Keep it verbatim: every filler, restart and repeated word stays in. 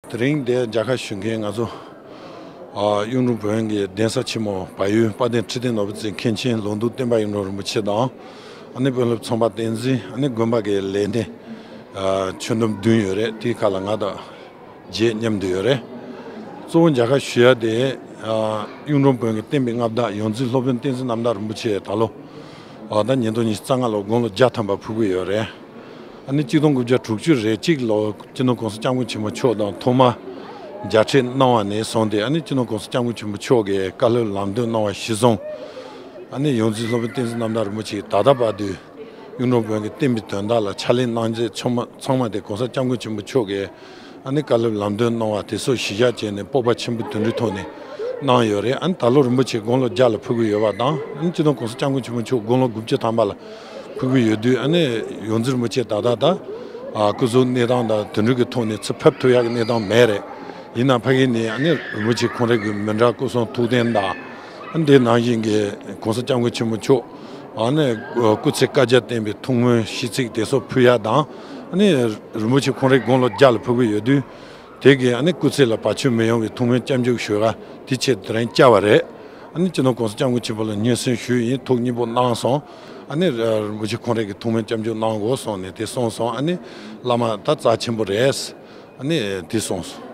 དེ་རིང་འདིར་མཇལ་ཁ་ཞུ་མཁན་ང་ཚོ་ཨ་གཡུང་དྲུང་བོན་གྱི་གདན་ས་ཆེན་མོ་བལ་ཡུལ་དཔལ་ལྡན་ཁྲི་བརྟན་ནོར་བུ་རྩེའི་མཁན་ཆེན་ལོ་འདུག་བསྟན་པ་གཡུང་དྲུང་རིན་པོ་ཆེ་དང་། ཨ་ནི་དཔོན་སློབ་ཚངས་པ་བསྟན་འཛིན། ཨ་ནི་དགོན་པ་གི་ལས་སྣེ་ཨ་ཆོས་འདོན་བདུན་ཡོད་རེད། དེའི་ཁ་ལ་ང་དང་རྗེ་མཉམ་དུ་ཡོད་རེད། གཙོ་བོ་མཇལ་ཁ་ཞུ་ཡ་དེ་ཨ་གཡུང་དྲུང་བོན་གྱི་བསྟན་པའི་མངའ་བདག་ཡོངས་འཛིན་སློབ་དཔོན་བསྟན་འཛིན་རྣམ་དག་རིན་པོ་ཆེ་ད་ལོ་ཨ་ད་ཉིས་སྟོང་ཉི་ཤུ་རྩ་ལྔ་ལོར་དགུང་ལོ་བརྒྱ་ཐམ་པ་ཕུལ་གྱི་ཡོད་རེད། ཨ་ནི་གཅིག་སྟོང་དགུ་བརྒྱ་དྲུག་ཅུ་རེ་གཅིག་ལོར་སྤྱི་ནོར་༸གོང་ས་༸སྐྱབས་མགོན་ཆེན་པོ་མཆོག་དང་ཐོག་མར་མཇལ་འཕྲད་གནང་བ་ནས་བཟུང་སྟེ། ཨ་ནི་སྤྱི་ནོར་༸གོང་ས་༸སྐྱབས་མགོན་ཆེན་པོ་མཆོག་གིས་བཀའ་སློབ་ལམ་སྟོན་གནང་བ་གཞིར་བཟུང་། ཨ་ནི་ཡོངས་འཛིན་སློབ་དཔོན་བསྟན་འཛིན་རྣམ་དག་རིན་པོ་ཆེས་ད་ལྟ་བར་དུ་གཡུང་དྲུང་བོན་གྱི་བསྟན་པའི་དོན་དག་ལ་ཕྱག་ལས་གནང་མཛད་ཚང་མ་ཚང་མ་དེ་༸གོང་ས་༸སྐྱབས་མགོན་ཆེན་པོ་མཆོག་གིས་ཨ་ནི་བཀའ་སློབ་ལམ་སྟོན་གནང་བ་དེ་ཚོ་གཞི་བཞག་བྱས་ནས་སྤོབས་པ་ཆེན་པོས་དོན་འགྲུབ་ཐོག་ནས་གནང་ཡོད་རེད། ཨ་ནི་ད་ལོ་རིན་པོ་ཆེ་དགུང་ལོ་བརྒྱ་ལ་ཕེབས་ཀྱི་ཡོད་པ་དང་། ཨ་ནི་སྤྱི་ནོར་༸གོང་ས་༸སྐྱབས་མགོན་ཆེན་པོ་མཆོག་དགུང་ལོ་དགུ་བཅུ་ཐམ་པ་ལ་ཕེབས་ཀྱི་ཡོད་དུས། ཨ་ནི་ཡོངས་འཛིན་རིན་པོ་ཆེ་ད་ལྟ་ད་ཨ་སྐུ་གཟུགས་གནས་སྟངས་དང་དོན་འགྲུབ་ཀྱི་ཐོག་ནས་ཚུར་ཕེབས་ཐུབ་ཡག་གི་གནས་སྟངས་མེད་རེད། ཡིན་ནའང་ཕ་གི་ནས་ཨ་ནི་རིན་པོ་ཆེ་ཁོང་རང་གི་མི་འདྲ་སྐུ་གསུང་ཐུགས་རྟེན་དང་། ཨ་ནི་དེ་ནང་བཞིན་གྱི་༸གོང་ས་༸སྐྱབས་མགོན་ཆེན་པོ་མཆོག་ཨ་ནི་སྐུ་ཚེ་བསྐལ་བརྒྱར་བརྟན་པའི་ཐུགས་སྨོན་ཤིས་ཚིག་དེ་ཚོ་ཕུལ་ཡག་དང་། ཨ་ནི་རིན་པོ་ཆེ་ཁོང་རང་དགུང་ལོ་བརྒྱ་ལ་ཕེབས་ཀྱི་ཡོད་དུས། དེ་གའི་ཨ་ནི་སྐུ་ཚེ་ལ་བར་ཆད་མི་ཡོང་བའི་ཐུགས་སྨོན་སྐྱབས་འཇུག་ཞུ་ག་དེ་ཆེད་དེ་རིང་བཅར་བ་རེད། ཨ་ནི་སྤྱི་ནོར་༸གོང་ས་༸སྐྱབས་མགོན་ཆེན་པོ་ལ་སྙན་སེང་ཞུས་ཡིན། ཐུགས་མཉེས་པོ་གནང་སོང་། ཨ་ནི་རིན་པོ་ཆེ་ཁོང་རང་གི་ཐུགས་སྨོན་སྐྱབས་འཇུག་གནང་དགོས་གསུངས་ནས་དེ་གསུངས་སོང་། ཨ་ནི་བླ་མ་ད་རྩ་ཆེན་པོ་རེད། ཨ་ནི་དེ་གསུངས་སོང་།